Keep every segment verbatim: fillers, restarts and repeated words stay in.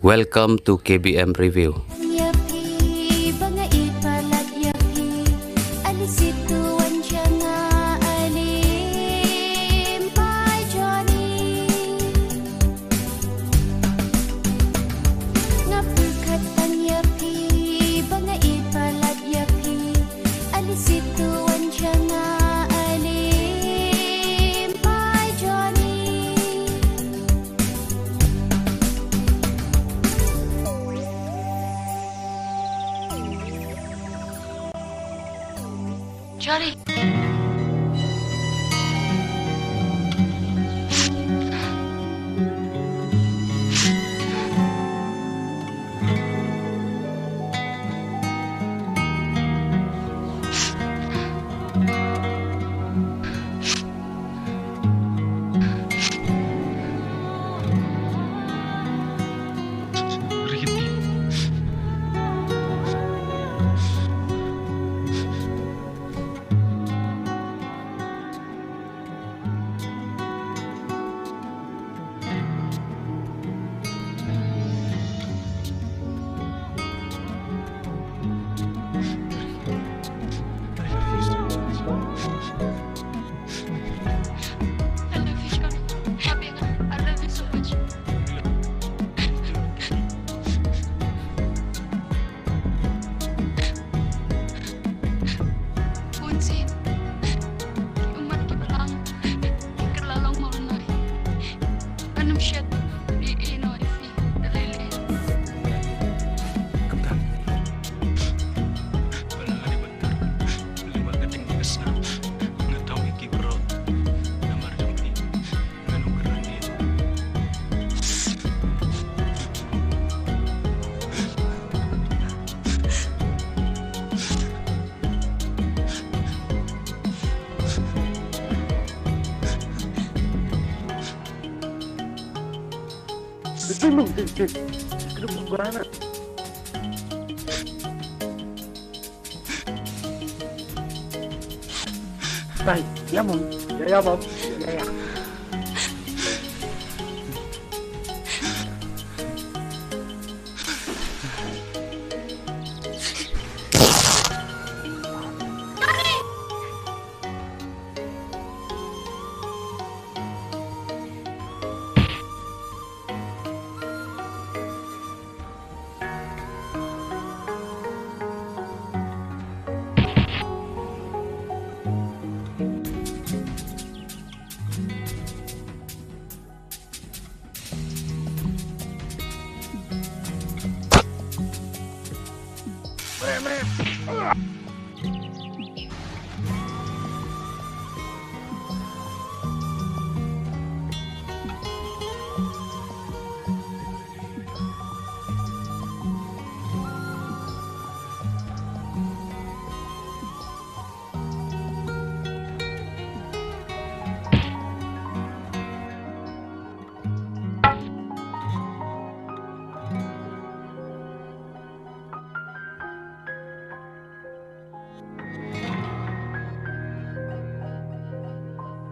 Welcome to K B M Review. Ïa phi ba nga ïeit palat ïa phi, ale situan jong nga, ale Pai Johnny. Nga pyrkhat tang ïa phi ba nga ïeit palat ïa phi, ale situan jong nga, ale Pai Johnny. Charlie. I love you, Sean. Happy, I love you so much. Bun sien ki ummat kiba lang ki la long mawlynnai. Ngam shym ïohi noh ïa phi da lei lei. Kumta. Bala nga dei ban tar lyngba ka teng ka snam, nga thaw ïa ki baroh namar jong phi. Bye. Yeah, mom. Yeah, yeah, mom. Yeah, yeah.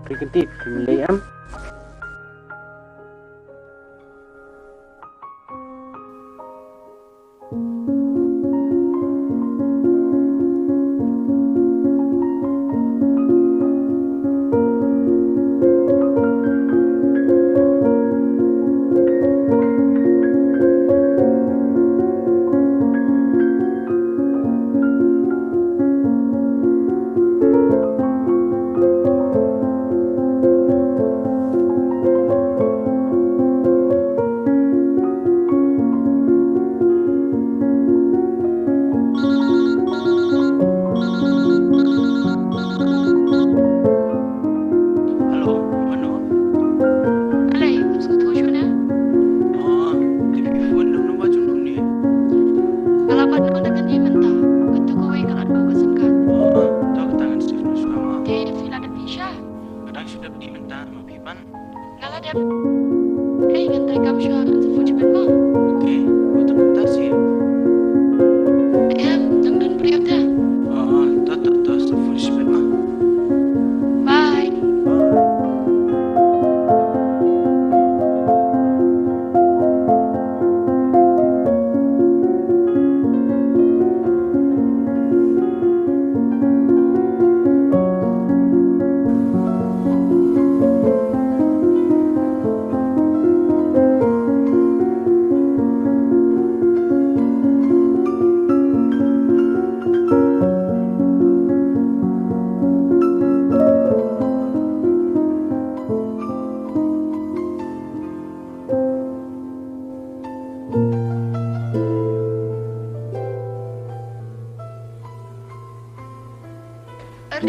Phi kyntip, phi lei em?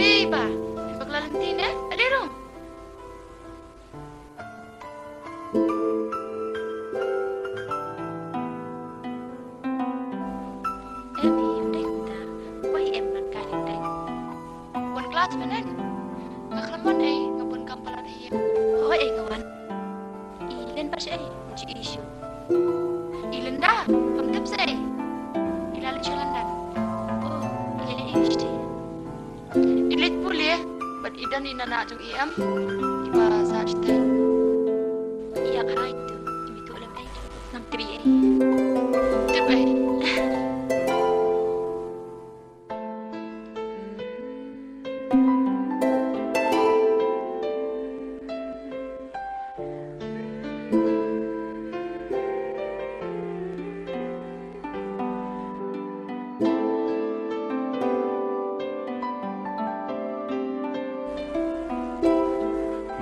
Ei ba, phi bakla lynti ne? Ade rung. Em hi, ym dei kumta. Wei em ngan kai ding dei. Wan klas mynnin. Nga khlem wan ei, nga bun kam palat hi. Hooid ei nga wan. I Lynda pat shaei, ji i shu. I Lynda, kam tip shaei. I la leit sha London. Oh, i leit ei shatei. I leit pule, bad i don i nana jong i em, iba sah shatei. I ïap hai tu, i mi tu lem ei. Ngam tip ei. Tip ei.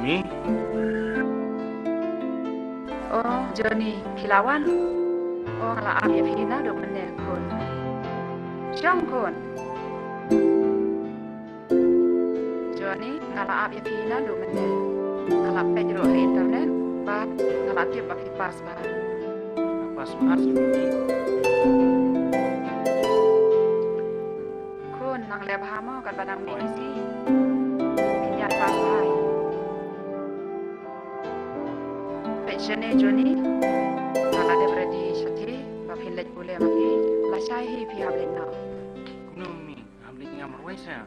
Mi? Oh, Johnny, phi la wan? Oh, nga la ap ïa phi naduh mynne khun. Shong khun. Johnny, nga la ap ïa phi naduh mynne. Nga la peit ruh ha internet, bad nga la tip ba phi pass bha. Nga pass marks, Mimi. Khun, nang leh bha mo, katba nang mih ïa phi. Phin ïa pass bha. Peit shane Johnny, nga la dep ready shatei ba phin leit pule ma phi. Lashai hi phi hap leit noh. Kumno Mimi? Hap leit ngam marwei sa?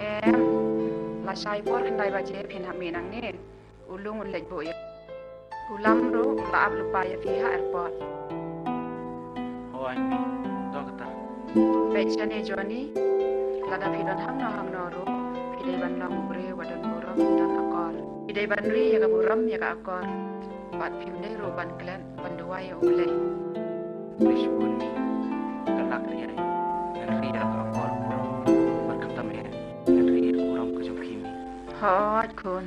Em, lashai por khyndai baje phin hap mih nangne. U Lung un leit buh ïa u Lam ruh, la ap lypa ïa phi ha airport. Hooid Mi, to kata. Peit shane Johnny, lada phi don hangno hangno ruh, phi dei ban long u briew ba don burom, don akor. Phi dei ban ri ïa ka burom ïa ka akor. Bad phim dei ruh ban klet ban duwai ïa U Blei. Khublei shibun Mi, ka lak ri ai. Ngan ri ïa ka akor burom. Bad khamtam eh, ngan ri ïa ka burom ka jong phi Mi. Hooid khun.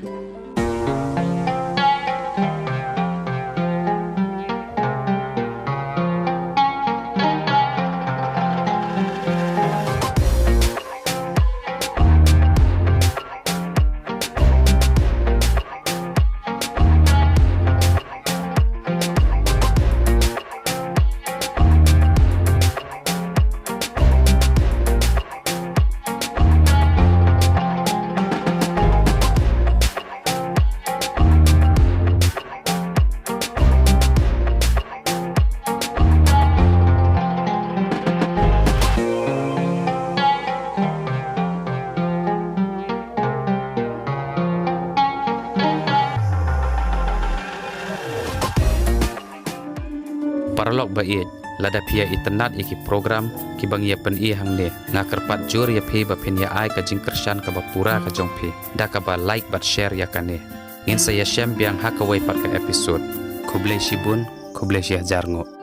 Paralok ba ïeit, lada phi ïa itynnad ïa ki program kiba ngi ïa pyni hangne, nga kyrpad jur ïa phi ba phin ïa ai ka jingkyrshan kaba pura ka jong phi da kaba like bad share ïa kane. Ngin sa ïashem biang ha kawei pat ka episode. Khublei shibun, khublei shihajar nguh.